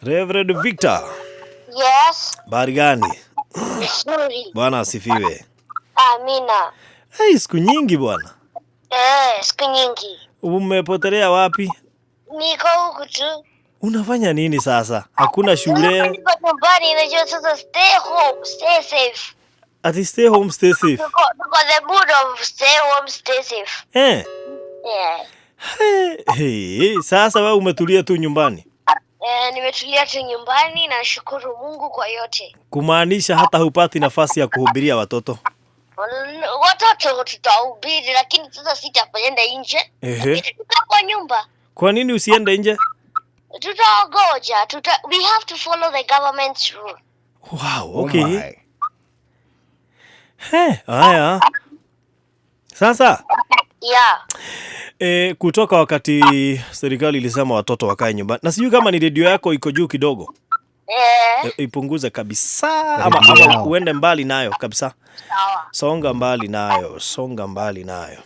Reverend Victor, Yes. habari gani? Nzuri. Bwana asifiwe. Amina. Hey, siku nyingi bwana. Eh, siku nyingi. Umepotelea wapi? Niko huku tu. Unafanya nini sasa? Hakuna shule. Niko nyumbani, najua sasa stay home, stay safe. Ati stay home, stay safe. Tuko the mood of stay home, stay safe. Eh. Yeah. Hey, hey, sasa wewe umetulia tu nyumbani. Eh, nimetulia tu nyumbani na nashukuru Mungu kwa yote. Kumaanisha hata hupati nafasi ya kuhubiria watoto. Watoto tutahubiri, lakini sasa sitaenda nje. Tutakaa kwa nyumba. Kwa nini usiende nje? Tutaogoja. We have to follow the government's rule. Wow, Oh okay. my. He, haya. Sasa kutoka wakati serikali ilisema watoto wakae nyumbani, na sijui kama ni redio yako iko juu kidogo. Eh. E, ipunguze kabisa ama, Redio ama yao. uende mbali nayo kabisa. Sawa. Songa mbali nayo, songa mbali nayo.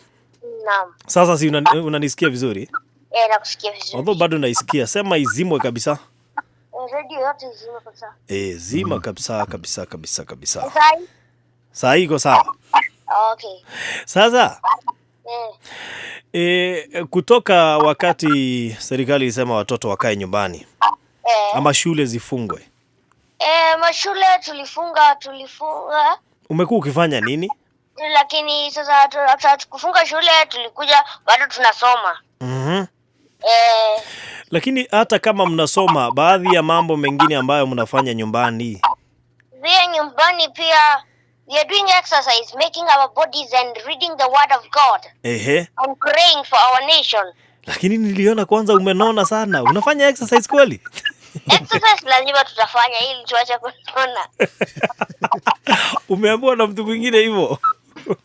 Naam. Sasa si unanisikia vizuri? Eh, nakusikia vizuri. Although bado naisikia, sema izimwe kabisa. Eh, redio yote izime kabisa. E, zima kabisa kabisa kabisa kabisa. Sasa? Saa hii iko sawa. Okay. Sasa kutoka wakati serikali ilisema watoto wakae nyumbani ama shule zifungwe, Eh, mashule tulifunga umekuwa ukifanya nini? Lakini sasa hatukufunga shule, tulikuja bado tunasoma. Lakini hata kama mnasoma, baadhi ya mambo mengine ambayo mnafanya nyumbani? Pia nyumbani pia we are doing exercise, making our bodies and reading the word of God and praying for our nation. Lakini niliona kwanza umenona sana. Unafanya exercise kweli? Exercise lazima tutafanya ili tuache kunona. Umeambiwa na mtu mwingine hivyo?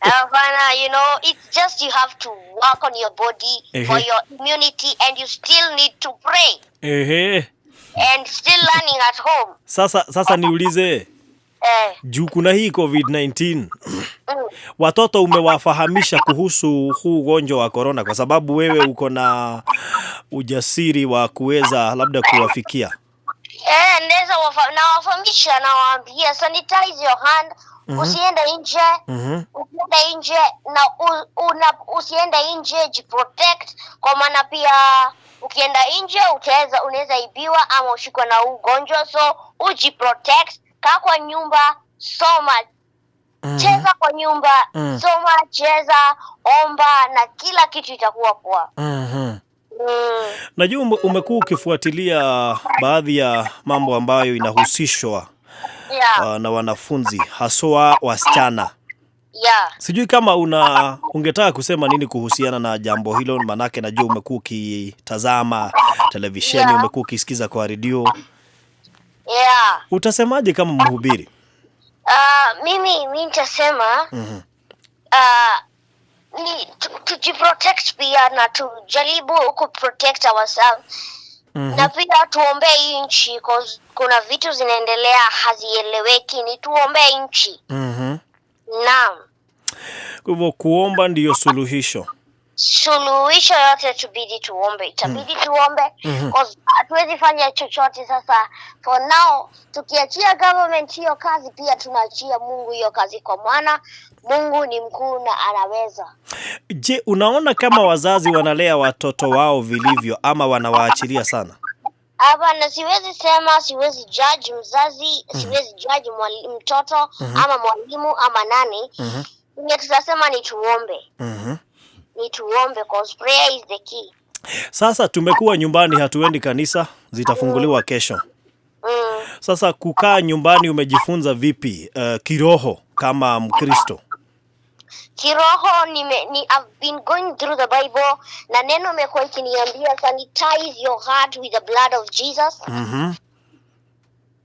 Hapana, it's just you have to work on your body for your immunity and you still need to pray and still learning at home. Sasa niulize, juu kuna hii COVID-19, watoto umewafahamisha kuhusu huu ugonjwa wa corona, kwa sababu wewe uko na ujasiri wa kuweza labda kuwafikia? Eh, naweza nawafahamisha, nawaambia sanitize your hand, usiende nje, usiende nje na usiende nje, jiprotect, kwa maana pia ukienda nje unaweza ibiwa ama ushikwe na huu ugonjwa, so ujiprotect, kaa kwa nyumba, soma, cheza kwa nyumba, soma, cheza, omba na kila kitu itakuwa poa. Najua umekuwa ukifuatilia baadhi ya mambo ambayo inahusishwa na wanafunzi, haswa wasichana. Sijui kama ungetaka kusema nini kuhusiana na jambo hilo, manake najua umekuwa ukitazama televisheni, umekuwa ukisikiza kwa redio. Utasemaje kama mhubiri? Mimi nitasema ni tujiprotect pia na tujaribu kuprotect ourselves na pia tuombee hii nchi, 'cause kuna vitu zinaendelea hazieleweki, ni tuombee nchi. Naam. Kwa hivyo kuomba ndiyo suluhisho. Suluhisho yote tubidi tuombe, itabidi tuombe 'cause hatuwezi fanya chochote sasa for now. Tukiachia government hiyo kazi, pia tunaachia Mungu hiyo kazi, kwa maana Mungu ni mkuu na anaweza. Je, unaona kama wazazi wanalea watoto wao vilivyo ama wanawaachilia sana? Hapana, siwezi sema, siwezi judge mzazi, siwezi judge mtoto ama mwalimu ama nani. Yenye tutasema ni tuombe, ni tuombe, 'cause prayer is the key. Sasa tumekuwa nyumbani, hatuendi kanisa, zitafunguliwa kesho. Sasa kukaa nyumbani umejifunza vipi kiroho kama Mkristo? Kiroho I've been going through the Bible na neno imekuwa ikiniambia sanitize your heart with the blood of Jesus.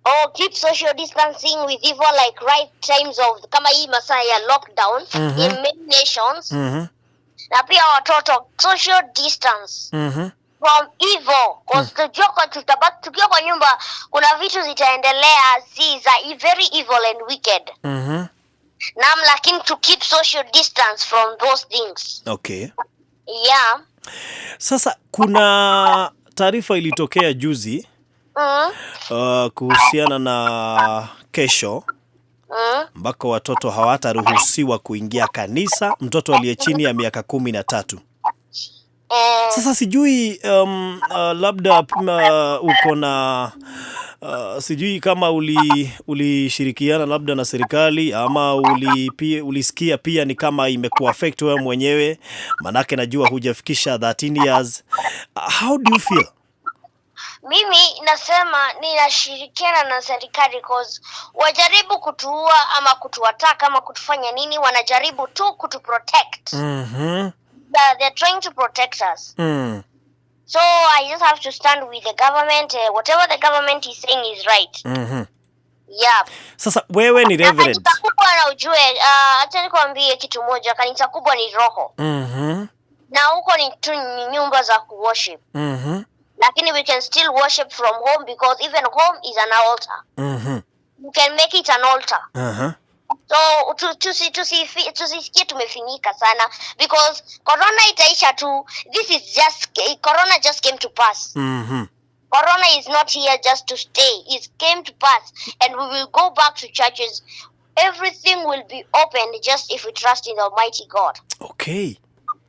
Or keep social distancing with evil, like right times of kama hii masaa ya lockdown in many nations. Na pia watoto social distance from evil, 'cause tujua kwa tutabaki tukiwa kwa nyumba kuna vitu zitaendelea si za very evil and wicked. Naam, lakini to keep social distance from those things. Yeah. Sasa kuna taarifa ilitokea juzi Kuhusiana na kesho ambako watoto hawataruhusiwa kuingia kanisa, mtoto aliye chini ya miaka 13. Sasa sijui labda uko na sijui kama ulishirikiana labda na serikali ama ulisikia pia ni kama imekuaffect wewe mwenyewe, manake najua hujafikisha 13 years. How do you feel? Mimi nasema ninashirikiana na serikali, cause wajaribu kutuua ama kutuattack ama kutufanya nini, wanajaribu tu kutuprotect. Yeah, they're trying to protect us. So I just have to stand with the government. Whatever the government is saying is right. Yeah. Sasa wewe ni Na reverend. kanisa kubwa na ujue, acha nikwambie kitu moja, kanisa kubwa ni roho. Na huko ni tu ni nyumba za kuworship. Lakini we can still worship from home, because even home is an altar. You can make it an altar. So tusisikie tumefinyika sana, because corona itaisha tu. This is just corona, just came to pass. Corona is not here just to stay. It came to pass, and we will go back to churches. Everything will be opened, just if we trust in the Almighty God.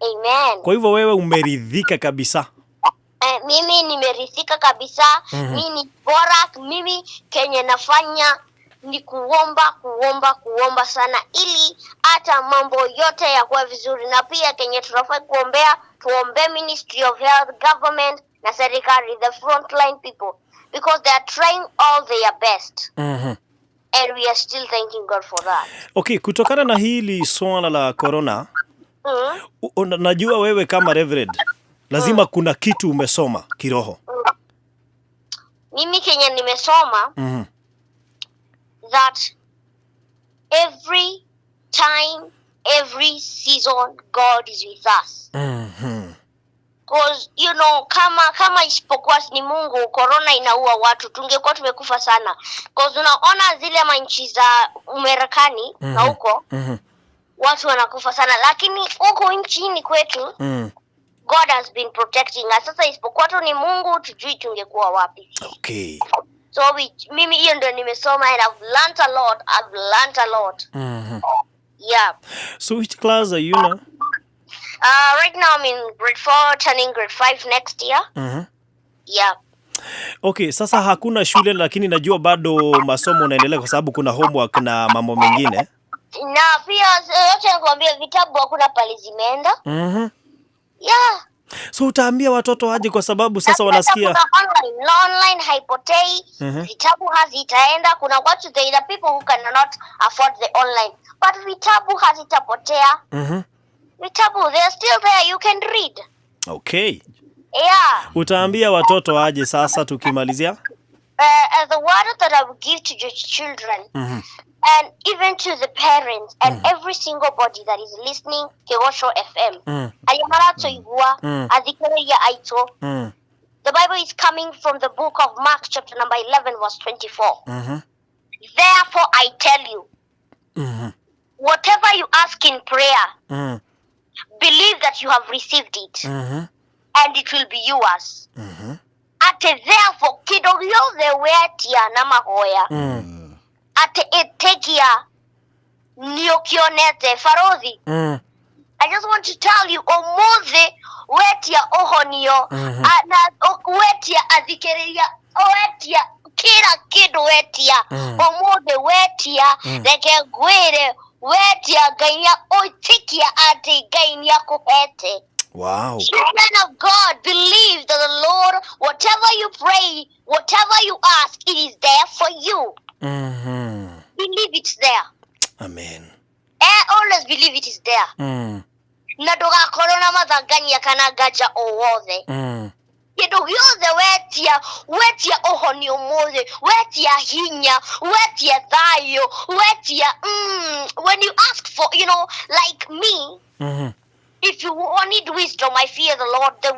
Amen. Kwa hivyo wewe umeridhika kabisa. Mimi nimeridhika kabisa. Mimi ni bora. Mimi kenye nafanya ni kuomba, kuomba, kuomba sana, ili hata mambo yote yakuwa vizuri. Na pia kenye tunafaa kuombea, tuombee Ministry of Health, government na serikali, the frontline people, because they are trying all their best and we are still thanking God for that. Okay, kutokana na hili swala la corona, najua wewe kama reverend lazima kuna kitu umesoma kiroho. Mimi kenye nimesoma, that every time, every season, God is with us. 'Cause kama isipokuwa ni Mungu, corona inaua watu, tungekuwa tumekufa sana. 'Cause unaona zile manchi za Umarekani na huko watu wanakufa sana, lakini huku nchini kwetu God has been protecting us. Sasa isipokuwa tu ni Mungu, tujui tungekuwa wapi. So mimi hiyo ndio nimesoma, and I've learnt a lot. I've learnt a lot. Yeah. So which class are you now? Right now I'm in grade 4, turning grade 5 next year. Yeah. Okay, sasa hakuna shule, lakini najua bado masomo unaendelea kwa sababu kuna homework na mambo mengine. Na pia acha nikwambie, vitabu hakuna pale zimeenda. Yeah. So utaambia watoto aje, kwa sababu sasa Na wanasikia kuna online, na online haipotei. Vitabu hazitaenda. Kuna watu, there are people who cannot afford the online, but vitabu hazitapotea. Vitabu, they are still there, you can read. Yeah. Utaambia watoto aje sasa tukimalizia? The word that I will give to your children and even to the parents and every single body that is listening Kegosho FM, arĩa maratũigua, athikĩrĩria aitũ, the Bible is coming from the book of Mark, chapter number 11, verse 24. "Therefore I tell you, whatever you ask in prayer, believe that you have received it, and it will be yours." Atĩ therefore kĩndũ gĩothe wetia na mahoya, atĩ ĩtĩkia nĩ ũkĩonete, barothi. I just want to tell you, ũmũthĩ wetia ũhonio, na wetia athikĩrĩria, wetia kila kĩndũ, wetia ũmũthĩ, wetia, reke ngwĩre, wetia, Ngai nĩa ũitikia atĩ Ngai nĩakũhete. Children of God, believe that the Lord, whatever you pray, whatever you ask, it is there for you. Believe it's there. Amen. Always believe it is there. Na ndũgakorwo na mathangania kana nganja o wothe. Kĩndũ gĩothe wetia, wetia ũhonio ũmũthĩ, wetia hinya, wetia thayũ, wetia, when you ask for, like me, if you need wisdom, I fear the Lord. The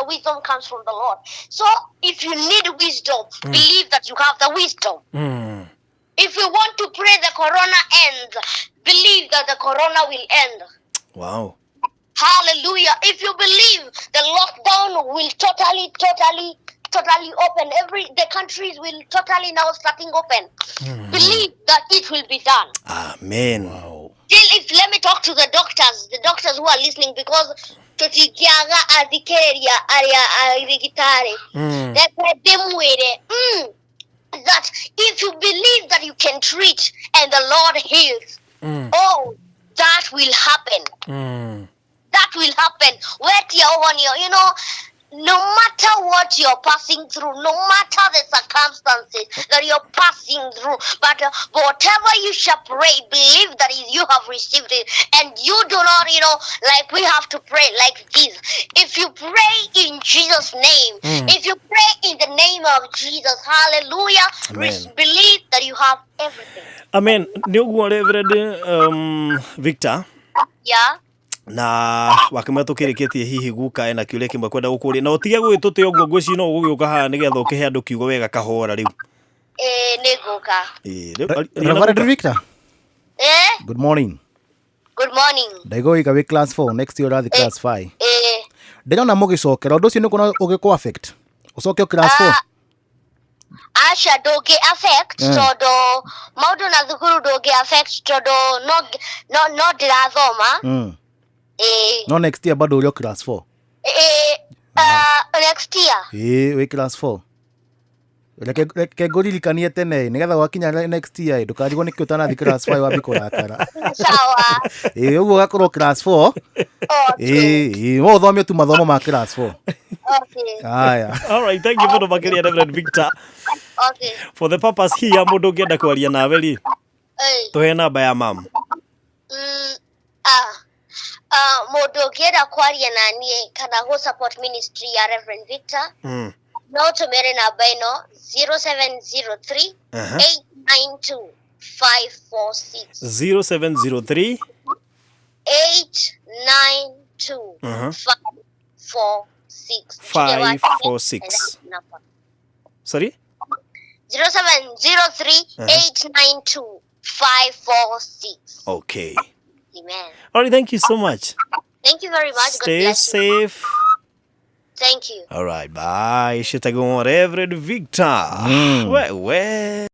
wisdom comes from the Lord. So if you need wisdom, believe that you have the wisdom. If you want to pray the corona ends, believe that the corona will end. Hallelujah. If you believe the lockdown will totally, totally totally open. Every the countries will totally now starting open. Believe that it will be done. Amen. Wow. Still, if let me talk to the doctors who are listening, because tũtingĩaga athikĩrĩria arĩa arigitari. Reke ndĩmwĩre that if you believe that you can treat and the Lord heals, oh, that will happen. That will happen. Wetia ũhonio, no matter what you're passing through, no matter the circumstances that you're passing through, but whatever you shall pray, believe that you have received it. And you do not, like we have to pray like this. If you pray in Jesus' name, if you pray in the name of Jesus, hallelujah, Amen. Believe that you have everything. Amen. Nĩ ũguo, Reverend Victor. Yeah. Na wakĩmwe tũkĩrĩkĩtie, hihi guka ena kĩũria kĩmwe kwenda gũkũria, na ũtige gũgĩtũte ũguo, ngwĩciria no ũgũgĩũka haha nĩgetha ũkĩhe andũ kiugo wega kahora rĩu. Eh, nĩngũka. Ĩĩ, rĩu, aria na Reverend guka. Victor. Eh? Good morning. Good morning. Ndaigoiga wĩ class 4, next year ũrathiĩ class 5. Eh. Ndĩrona mũgĩcokera ũndũ ũcio nĩ kuona ũgĩkũ affect ũcoke class 4. Ah, aca, ndũngĩ affect tondũ maũndũ na thukuru ndũngĩ affect tondũ no ndĩrathoma. Ĩĩ. No next year bado ũrĩ o class 4. Ĩĩ, next year. Ĩĩ, wĩ class 4. Reke ngũririkanie tene nĩgetha gwakinya next year ĩ, ndũkarigwo nĩkĩ ũtanathi class 5 wambi kũrakara. Sawa. Ĩĩ, ũguo ũgakorwo class 4. Okay. Ĩĩ, no ũthome tu mathomo ma class 4. Okay. Haya. All right, thank you mũno makĩria, Reverend Victor. Okay. For the purpose hihi ya mũndũ ũngĩenda kwaria nawe rĩ, Ĩĩ. tũhe namba ya mam. Mũndũ ũngĩenda kwaria na niĩ kana gũ support ministry ya Reverend Victor, no ũtũmĩre namba ĩno, 0703 892 546. 0703 892 546. 546. Sorry. 0703 892 546. Okay. Amen. All right, thank you so much. Thank you very much. God Stay bless you. safe. Thank you. All right, bye. Shitagwo Reverend Victor. Wewe.